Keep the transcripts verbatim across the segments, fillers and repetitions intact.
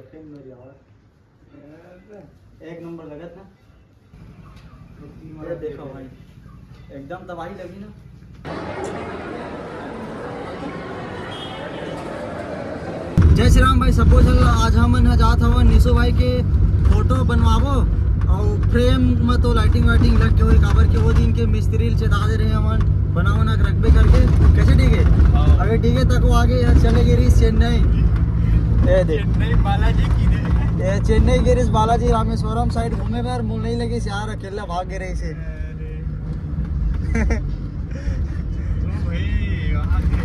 एक नंबर लगत ना। ये देखो भाई, एकदम तबाही लगी ना। जय श्री राम भाई, सबो झन ला। आज हमन ह जात हवन निशु भाई के फोटो बनवाबो, अउ फ्रेम म तो लाइटिंग वाइटिंग लग के होई, काबर के वो दिन के मिस्त्री ल चेता दे रहे हमन, बनाओ ना रखबे करके। कैसे ठीक है? हाँ। अगर ठीक है तक वो आगे यहाँ चले गए रही चेन्नई। ए दे। चेन्नई बालाजी की दे। ए चेन्नई गिरीश बालाजी रामेश्वरम साइड घूमे बर, मुंह नहीं लगे यार, अकेला भाग गए रहे से। अरे। ओ भाई, वहाँ के।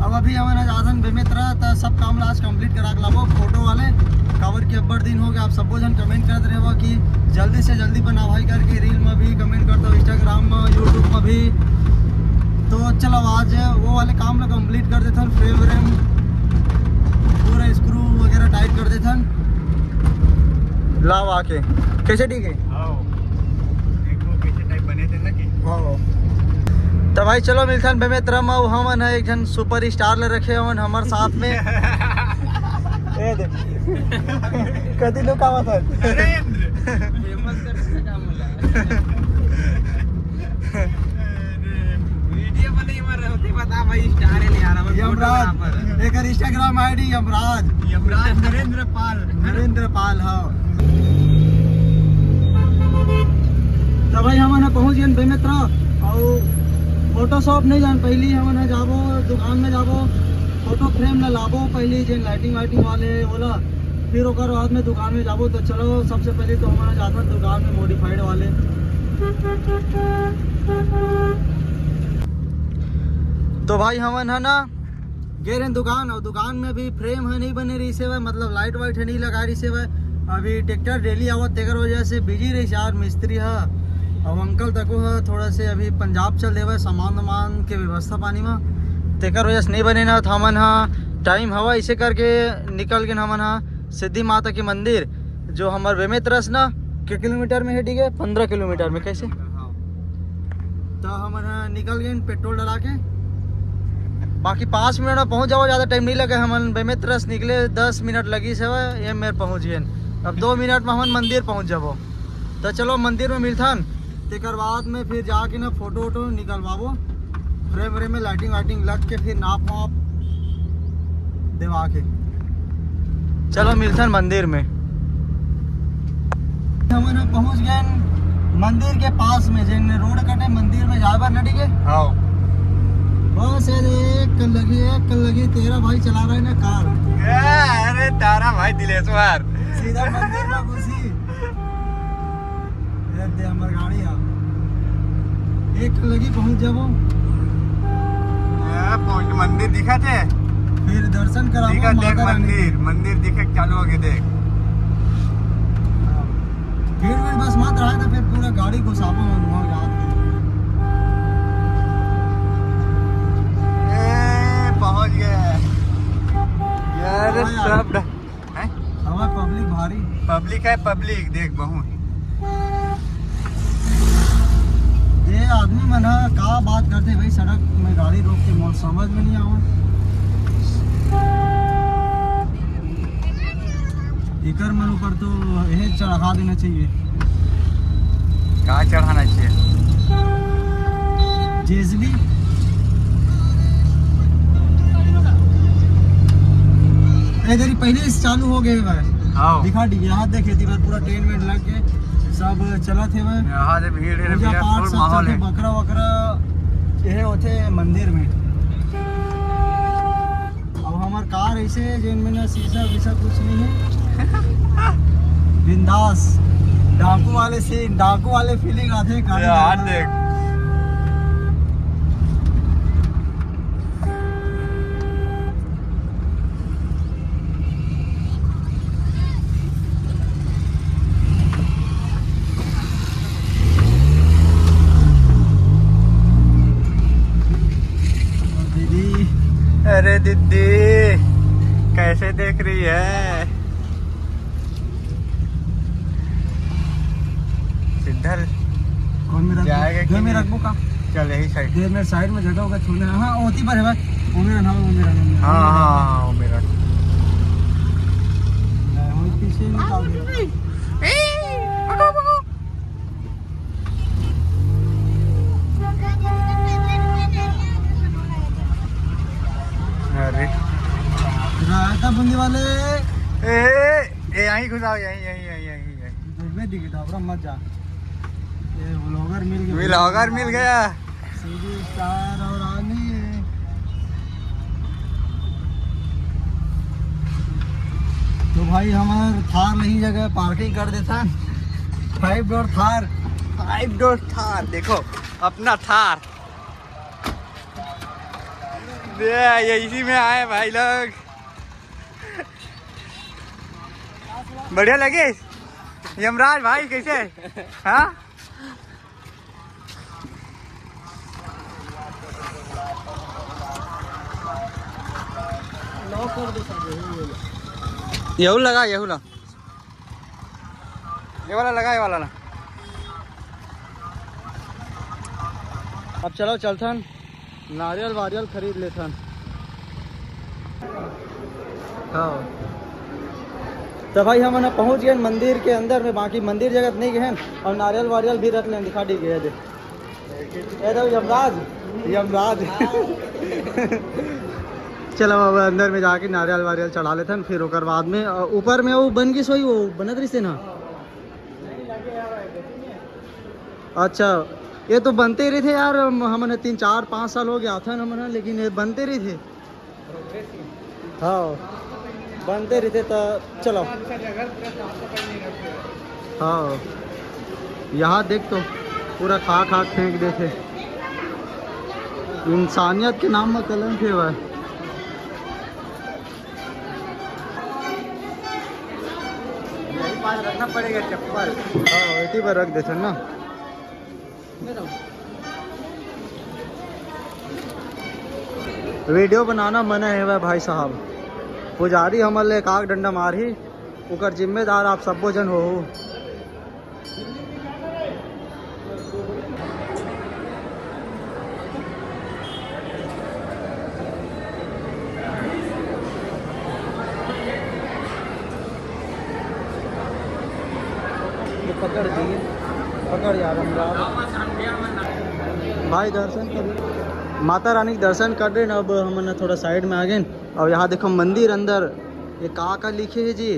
अब अभी हमन आज आथन बेमेतरा, त सब काम ला आज कंप्लीट करा के लाबो फोटो वाले। काबर कि अब्बड़ दिन हो गया, आप सबो झन कमेंट करत रहे हो कि जल्दी से जल्दी बना भाई करके। रील में भी कमेंट करता हूँ, इंस्टाग्राम में, यूट्यूब में भी। तो चलो आज वो वाले काम ला कंप्लीट कर देता हूँ, फ्रेम व्रेम पूरा स्क्रू वगैरह टाइट कर देता हूँ। लाओ आके। कैसे ठीक है? आओ। देखो कैसे टाइप बने थे ना कि। हाँ। तो भाई चलो मिलथन बेमेतरा म, हमन है एक झन सुपर स्टार ले रखे हवन हमर साथ में। ए दे। कति लोग का था? नरेंद्र। फेमस कर सकता का मुला। वीडियो बने मार होते, बता भाई, स्टार है यार, हम यमराज। फोटोग्राफर। एकर इंस्टाग्राम आईडी यमराज। यमराज नरेंद्र पाल। नरेंद्र पाल, हाँ। तो भाई हमन ह पहुंच गए बेमेतरा, और फोटोशॉप नहीं जान, पहली हमन ह जाबो दुकान में, जाबो फोटो फ्रेम ला लाबो पहली, जेन लाइटिंग वाइटिंग वाले हे ओला, फिर ओकर बाद में दुकान में जाबो। तो चलो सबसे पहले तो हमन ह जाथन दुकान में मॉडिफाइड वाले। तो भाई हमन ह ना गे रहेन दुकान, और दुकान में भी फ्रेम ह नहीं बने रहिस हवय, मतलब लाइट वाइट ह नहीं लगा रहिस हवय। अभी ट्रैक्टर डेली आवत, तेकर वजह से बिजी रहिस यार मिस्त्री ह। अब अंकल तको ह थोड़ा से अभी पंजाब चल देवय, सामान वामान के व्यवस्था पानी म, तेकर वजह से नहीं बने ना। त हमन ह टाइम हवा इसे करके निकल गेन हमन ह सिद्धि माता के मंदिर, जो हमर बेमेतरा से ना के किलोमीटर में हे, ठीक है, पंद्रह किलोमीटर में। कैसे? तो हमन ह निकल गए पेट्रोल डला के, बाकी पाँच मिनट में पहुंच जाओ, ज़्यादा टाइम नहीं लगे। हमन बेमेतरा से निकले, दस मिनट लगी से, ये मेर पहुंच गए। अब दो मिनट में हमन मंदिर पहुंच जाबो। तो चलो मंदिर में मिलथन, तेकर बाद में फिर जाके ना फोटो वोटो निकलवाबो, फ्रेम व्रेम में लाइटिंग वाइटिंग लग के फिर नाप वाप देवा के। चलो मिलथन मंदिर में। हमन ह पहुंच गए मंदिर के पास में, जेन रोड कटे मंदिर में जाए बर ना, ठीक है? हाँ। बस ये एक लगी, एक लगी, तेरा भाई चला रहा है ना कार। ए, अरे तारा भाई दिलेश्वर। सीधा मंदिर में घुसी। ये दे हमर गाड़ी आ। एक लगी पहुंच जाबो। ए, पहुंच मंदिर दिखा थे। फिर दर्शन कराबो दिखा, देख माता रानी। मंदिर, मंदिर दिखे चालू हो गए, देख। भीड़ भीड़ बस मत रहे तो फिर पूरा गाड़ी घुसाबो हम वहाँ जाके। ए, पहुंच गए। यार, हाँ यार। सब ड-, हैं? हवा पब्लिक भारी। पब्लिक है, पब्लिक देख बहुत। ये आदमी मन ह का बात करते भाई, सड़क में गाड़ी रोक के, मोर समझ में नहीं आवा। एकर मन ऊपर तो यही चढ़ा देना चाहिए। का चढ़ाना चाहिए? जेसीबी। इधर ही पहले से चालू हो गए भाई। हाँ। दिखा दी, यहाँ देखे थी पूरा टेंट वेंट लग के सब चलत हे भाई। यहाँ से भीड़ है, पूजा भैया, पाठ full सब माहौल चलथे, है। बकरा वकरा ये होथे मंदिर में। अब हमार कार ऐसे है, जेन में ना शीशा वीशा कुछ नहीं है। बिंदास, डाकू वाले सीन, डाकू वाले फीलिंग आथे गाड़ी यार, चलाना। देख। दीदी, अरे दीदी, कैसे देख रही है? सिद्धल कौन मेरा जाएगा कि घर में नहीं? रखबो का? चल, यही साइड। घर में साइड में जगह होगा छोड़ने। हाँ, ओती पर है भाई। वो मेरा नाम, वो मेरा नाम। हाँ, हाँ, हाँ, वो मेरा। रायता बूंदी वाले। ए, ए, यहीं घुसाओ, यहीं, यहीं, यहीं, यहीं, यहीं। देखबे दिखे तो अपना मत जा। ये व्लॉगर मिल गए। व्लॉगर मिल गया। सीधी स्टार और आनी। तो भाई, हमार थार नहीं जगह पार्किंग कर देता। फाइव डोर थार। फाइव डोर थार, देखो, अपना थार। ये, ये इसी में आए भाई लोग। बढ़िया लगे यमराज भाई, कैसे? हाँ, यहू लगा, यहू ला, ये वाला लगा, ये वाला ला। अब चलो, चलथन, नारियल वारियल खरीद लेथन। हाँ, तो भाई, हमन पहुँच गए मंदिर के अंदर में, बाकी मंदिर जगह नहीं गए हैं। और नारियल वारियल भी रख लें, दिखा दी गए दे। ए तो यमराज, यमराज। चलो, अब अंदर में जाके नारियल वारियल चढ़ा लेथन, फिर ओकर बाद में, अ, ऊपर में वो बन गई सोई, वो बनत रही से ना। अच्छा, ये तो बनते रहिथे यार, हम, हमन ह तीन, चार, पाँच साल हो गया था ना हमन ह, लेकिन ये बनते रहिथे। हाँ, बनते रहिथे त चलो। हाँ, यहाँ देख तो पूरा खा खा के फेंक देथे। इंसानियत के नाम में कलंक हे भाई। यही पास रखना पड़ेगा चप्पल। हाँ, इसी पर रख देते ना। वीडियो बनाना मना हे भाई साहब। पुजारी हमर ले एक आग डंडा मारही, ओकर जिम्मेदार आप सब्बो झन होहू। ये पकड़ दिए, पकड़ यार, हम रात भाई दर्शन कर, माता रानी के दर्शन कर रहे ना। अब हमन थोड़ा साइड में आ गए। अब यहाँ देखो मंदिर अंदर ये का का लिखे है जी।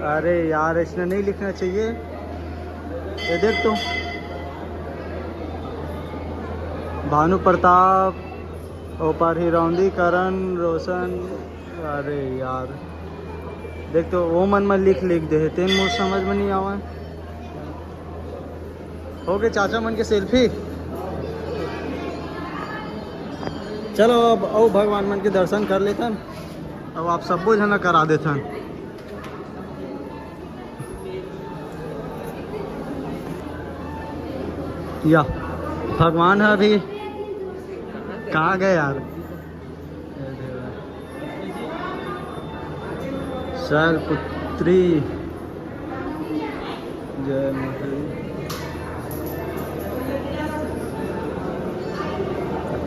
अरे यार, इसने नहीं लिखना चाहिए। ये देख तो, भानु प्रताप, ओपर हिरौंदी, करण, रोशन। अरे यार, देख तो, वो मन में लिख लिख दे हे, तेन मोर समझ में नहीं आवा। हो गए चाचा मन के सेल्फी। चलो, अब अउ भगवान मन के दर्शन कर लेथन, अब आप सब्बो झन ला करा देथन। या भगवान ह अभी कहाँ गए यार? शैलपुत्री, जय माता दी।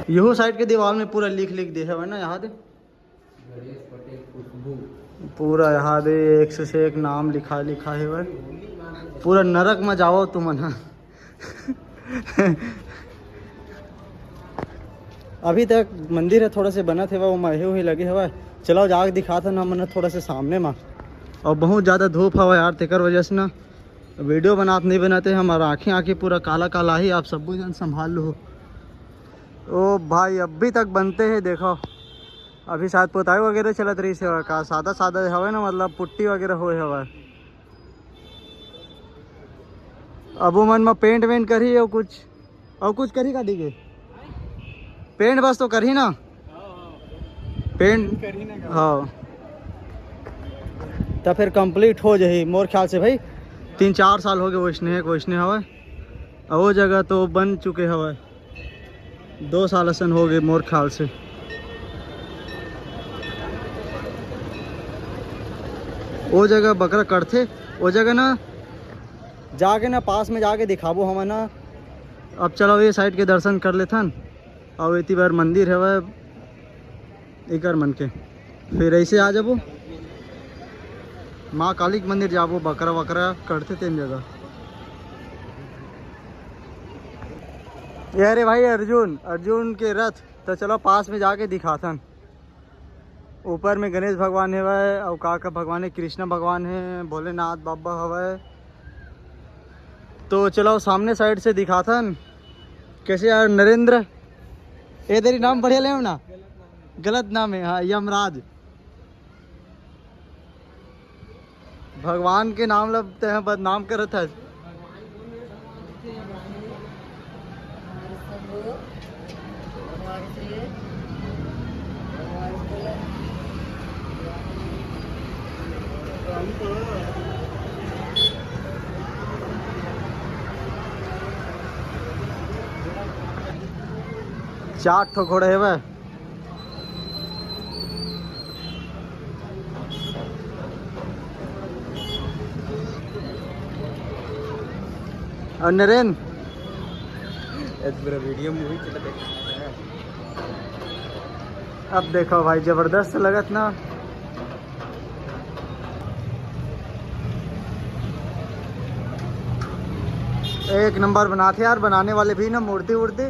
यहू साइड के दीवार में पूरा लिख लिख दे हवय ना, यहाँ दे। गणेश पटेल खुशबू। पूरा यहाँ दे एक से, से एक नाम लिखा लिखा हवय। पूरा नरक में जाओ तुमन ह। अभी तक मंदिर ह थोड़ा से बनत हवय, ओमा एहू ही लगे हवय। चलो जाके दिखात हन हमन ह थोड़ा से सामने मा। और बहुत ज़्यादा धूप हवय यार, तेकर वजह से ना वीडियो बनात नहीं बनाते, हमारा आँखें आँखें पूरा काला काला ही। आप सब्बो जन संभाल लो। ओ भाई, अभी तक बनते हैं, देखो। अभी शायद पोताई वगैरह चलत रही से का, सादा सादा हवय ना, मतलब पुट्टी वगैरह होए हवय। अब वो मन में पेंट वेंट करही और कुछ, और कुछ करही का डीगे? पेंट बस तो करही ना, पेंट। हाँ, तो फिर कंप्लीट हो जाही मोर ख्याल से भाई। तीन चार साल हो गए वैसने, वैसने हवय, और वो जगह तो बन चुके हवय। दो साल असन हो गए मोर ख्याल से। ओ जगह बकरा कटथे, ओ जगह ना जाके ना पास में जाके दिखाबो हमन ना। अब चलो ये साइड के दर्शन कर लेथन। अउ एती बर मंदिर हवय एकर मन के। फिर ऐसे आ जाबो माँ काली के मंदिर जाबो, बकरा वकरा कटथे तेन जगह। ये रे भाई अर्जुन, अर्जुन के रथ। तो चलो पास में जाके दिखाथन। ऊपर में गणेश भगवान हवय, अउ का का भगवान हे, कृष्णा भगवान हे, भोलेनाथ बाबा हवय। तो चलो सामने साइड से दिखाथन। कैसे यार नरेंद्र, ए तेरी नाम बढ़िया ले ना, गलत नाम है, हाँ, यमराज। भगवान के नाम ल तें बदनाम करत हस। चार ठो घोड़ा हेवय। और नरेन, ए पूरा वीडियो मूवी चला देख। अब देखो भाई, जबरदस्त लगत ना। एक नंबर बनाथे यार, बनाने वाले भी ना, मूर्ति वूर्ति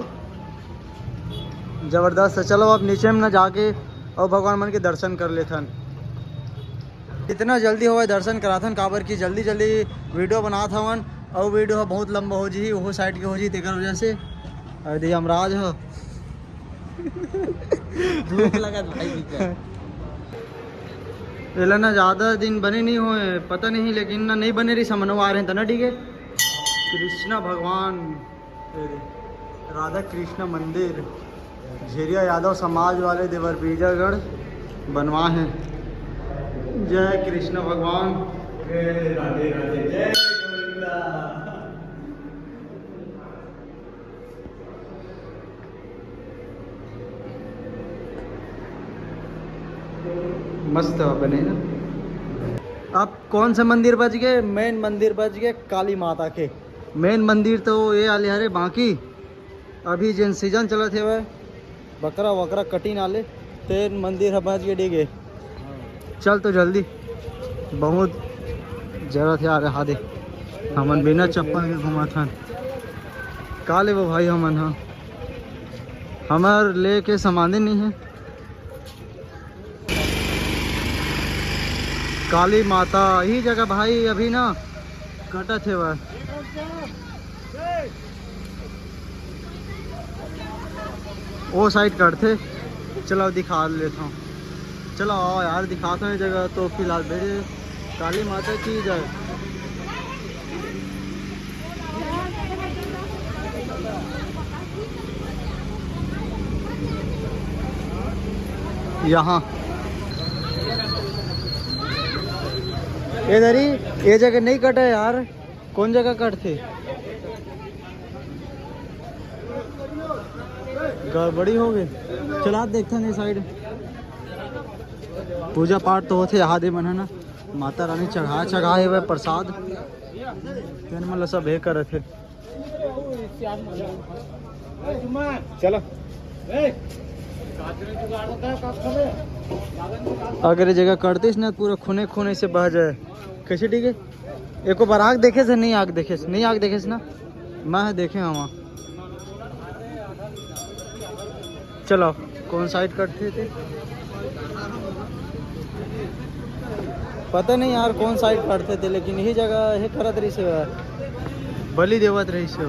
जबरदस्त है। चलो अब नीचे में ना जाके और भगवान मन के दर्शन कर लेथन। जितना जल्दी होवय दर्शन कराथन, काबर कि जल्दी जल्दी वीडियो बनात हवन, अउ वीडियो ह बहुत लंबा हो जही, ओहो साइड के हो जही, तेकर वजह से। अउ दे यमराज ह। भूख लगत भाई, भूख। एला ना ज्यादा दिन बने नहीं होए, पता नहीं, लेकिन ना नहीं बने रही, समनवा आ रहे हैं तना, ठीक है। कृष्णा भगवान, ए रे, राधा कृष्णा मंदिर, झेरिया यादव समाज वाले देवर बीजागढ़ बनवा है। जय कृष्णा भगवान। राधे राधे, जय गोविंदा। मस्त बने ना। अब कौन से मंदिर बच गए? मेन मंदिर बच गए काली माता के। मेन मंदिर तो ये आले हरे, बाकी अभी जेन सीजन चलत हेवय, बकरा वकरा कटिन आले, तेन मंदिर ह बच गए, ठीक है। चल तो जल्दी, बहुत जरूरत है यार, हा दे, हमन बिना चप्पल के घूमत हन। का लेबो भाई हमन ह? हमर लेके सामाने नहीं है। काली माता ही जगह भाई अभी ना कटत हेवय। ओ साइड कटथे। चलो दिखा लेता हूँ। चलो आओ यार, दिखाता हूँ ये जगह। तो फिलहाल भेजे काली माता की जय। यहाँ इधर ही ये जगह नहीं कटा यार। कौन जगह कटथे? गड़बड़ी हो गई। चला देखथन ये साइड। पूजा पाठ तो होथे, यहाँ दे मन है ना, माता रानी चढ़ा चढ़ाए हुए प्रसाद, तेन मन ल सब हे करत हे। चलो। अगर ये जगह कटतीस ना, पूरा खूने खूने से बह जाए। कैसे ठीक है? एको बार आग देखे से नहीं, आग देखे से नहीं, आग देखे से ना, मैं देखे हूँ वहाँ। चलो, कौन साइड कटथे ते? पता नहीं यार, कौन साइड कटथे ते, लेकिन यही जगह हे करत रहिस हे, बलि देवत रहिस हे।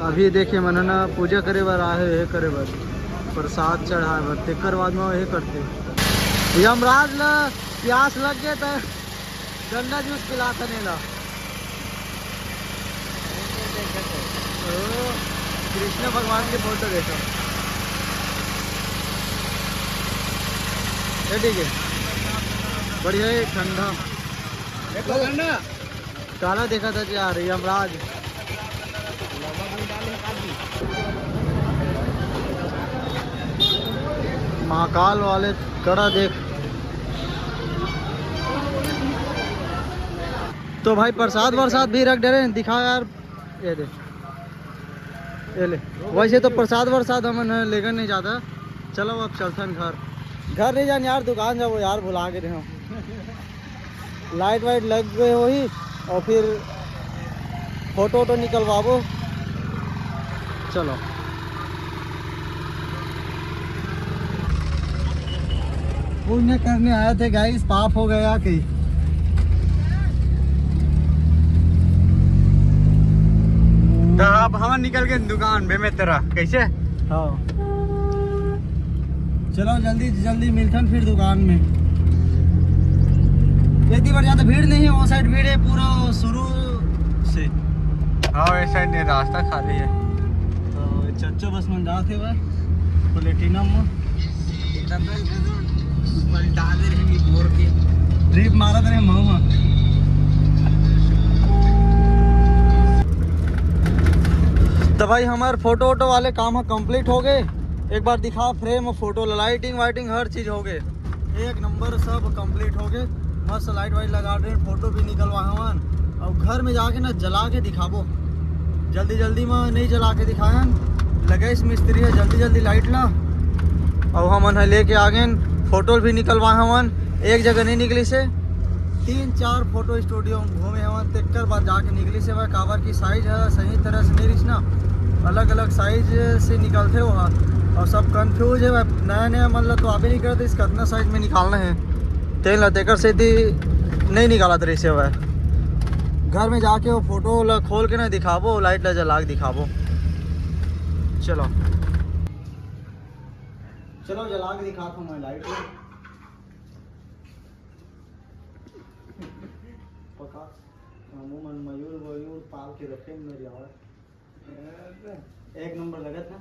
अभी देखे मन ना पूजा करे बर आए हे, ये करे बर, प्रसाद चढ़ाए बर, तेकर बाद में ये करथे। यमराज ला प्यास लग गए तो गंदा जूस पिलाथन एला। ओ, कृष्ण भगवान के फोटो देखो। ये ठीक है, बढ़िया है, ठंडा। देखो ठंडा। काला देखा था यार, यमराज। महाकाल वाले कड़ा देख। तो भाई प्रसाद वरसाद भी रख दे रहे हैं, दिखा यार। ये दे, ये ले। वैसे तो प्रसाद वरसाद हमन लेकर नहीं जाता। चलो अब चलथन घर। घर नहीं जान यार, दुकान जाबो यार, भुला के रहे हो। लाइट वाइट लग गए होही और फिर फोटो वोटो निकलवाबो। चलो, पुण्य करने आए थे गाइस, पाप हो गया कि तो अब हम निकल के दुकान बे में तेरा कैसे? हाँ, चलो जल्दी जल्दी मिलथन फिर दुकान में। इतनी बार ज़्यादा भीड़ नहीं है, वो साइड भीड़ है पूरा शुरू से। हाँ, वैसे साइड नहीं, रास्ता खाली है। तो चच्चो बस मन जाते हुए प्लेटिनम में पलटा दे रहे बोर के। ट्रिप मारत रहे महुआ। तो भाई हमार फोटो वोटो वाले काम ह कंप्लीट हो गए। एक बार दिखा फ्रेम, फोटो, लाइटिंग वाइटिंग हर चीज हो गए, एक नंबर सब कंप्लीट हो गए। मस्त लाइट वाइट लगा दे, फोटो भी निकलवा हवन। और घर में जाके ना जला के दिखाबो, जल्दी जल्दी में नहीं जला के दिखायन। लगेश मिस्त्री है, जल्दी जल्दी लाइट ला। और हमन ह लेके आ गए, फोटो भी निकलवा हवन। एक जगह नहीं निकली से, तीन चार फोटो स्टूडियो में घूमे हवन, तेकर बाद जाके निकली से भाई, काबर की साइज है सही तरह से नहीं रिस ना, अलग अलग साइज से निकलते हो। और सब कंफ्यूज है भाई, नया नया मन ला तो आबे नहीं करते, इस कितना साइज में निकालना है, तेन ला तेकर से नहीं निकालत रही से भाई। घर में जाके वो फोटो ला खोल के ना दिखाबो, लाइट ला जला के दिखाबो। चलो, चलो जला के दिखाता हूँ मैं लाइट ला। पका। हमू मन मयूर वयूर पाल के रखे मेरे यार। एक नंबर लगत ना।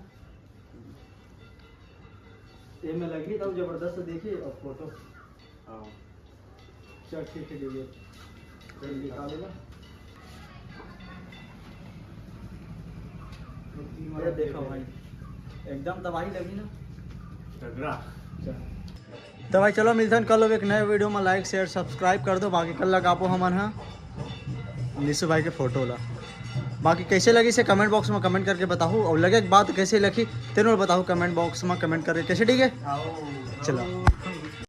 ये में लगी तब जबरदस्त देखी और फोटो। हाँ। चल ठीक है, ठीक है। चल निकाल लेना। ये देखो भाई, एकदम तबाही लगी ना। तगड़ा। चल। तो भाई चलो मिलथन कल एक नए वीडियो में। लाइक शेयर सब्सक्राइब कर दो, बाकी कल लगाबो हमन ह निशु भाई के फोटो ला। बाकी कैसे लगी से कमेंट बॉक्स में कमेंट करके बताहू, और लगे के बात कैसे लगी तेनो बताहू कमेंट बॉक्स में कमेंट करके कैसे, ठीक है? चलो।